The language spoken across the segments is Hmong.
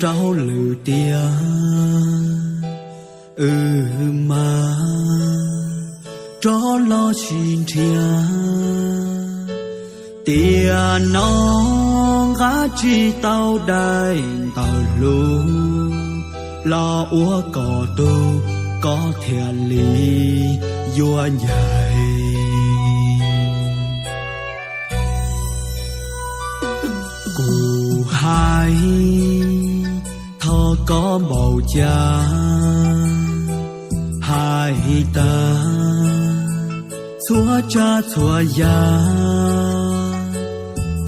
rau lwm tiam, wb mam rov los sib nrhiav. Tiam no nqa tsis tau daim ntawv hlub los ua kom tus koj thiaj li yuav ncaim. Kuv hais thov koj npaum cas, hais tag txhua tsav txhua yam.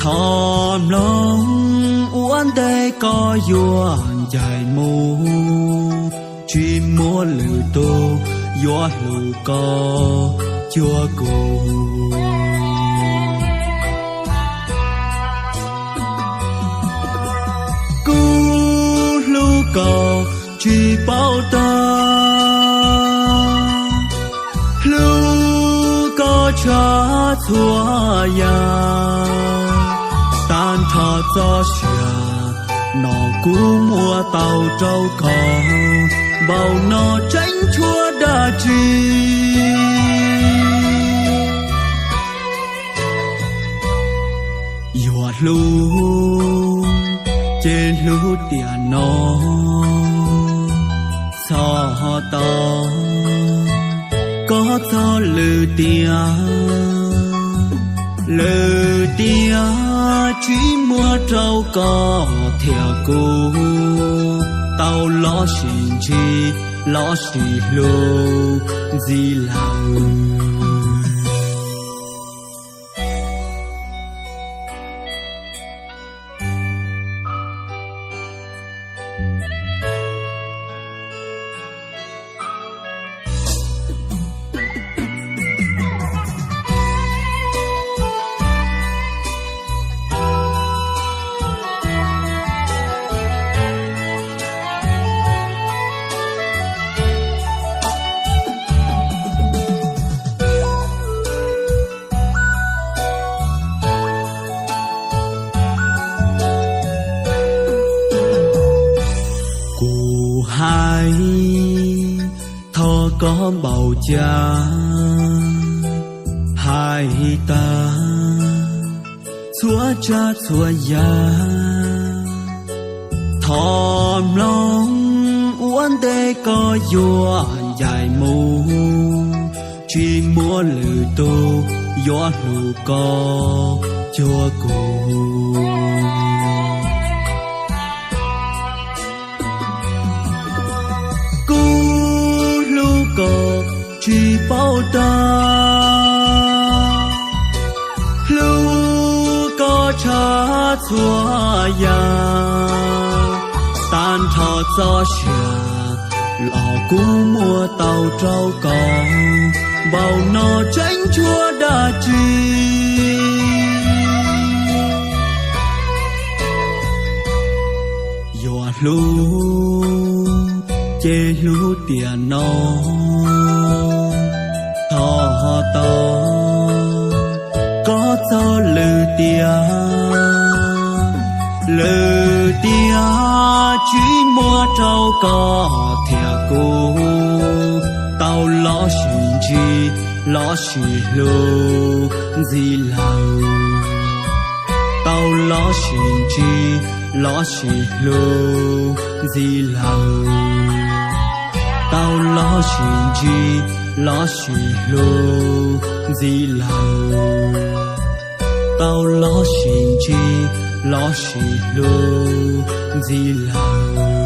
Thov mloog ua ntej koj yuav ncaim mus, tsis muaj lwm tus yuav hlub koj cuag kuv. Kuv hlub koj tsis paub tag, hlub koj tshaj txhua yam. Tag nrho txoj sia no kuv muab tau rau koj, npaum no tseem tshuav dab tsi? Yuav hlub ces hlub tiam no, txhob tos koj txog lwm tiam. Lwm tiam tsis muaj rau koj thiab kuv tau los sib ntsib, los sib hlub ntxiv lawm. Kuv hais thov koj npaum cas, hais tag txhua tsav txhua yam. Thov mloog ua ntej koj yuav ncaim mus, tsis muaj lwm tus yuav hlub koj cuag kuv. Kuv hlub koj tsis paub tag, hlub koj tshaj txhua yam. Tag nrho txoj sia los kuv muab tau rau koj, npaum no tseem tshuav dab tsi? Yuav hlub ces hlub tiam no, thov tos koj txog lwm tiam. Lwm tiam tsis muaj rau koj thiab kuv tau los sib ntsib, los sib hlub ntxiv lawm. Tau los sib ntsib, los sib hlub ntxiv lawm. Tau los sib ntsib, los sib hlub ntxiv lawm. Tau los sib ntsib, los sib hlub ntxiv lawm.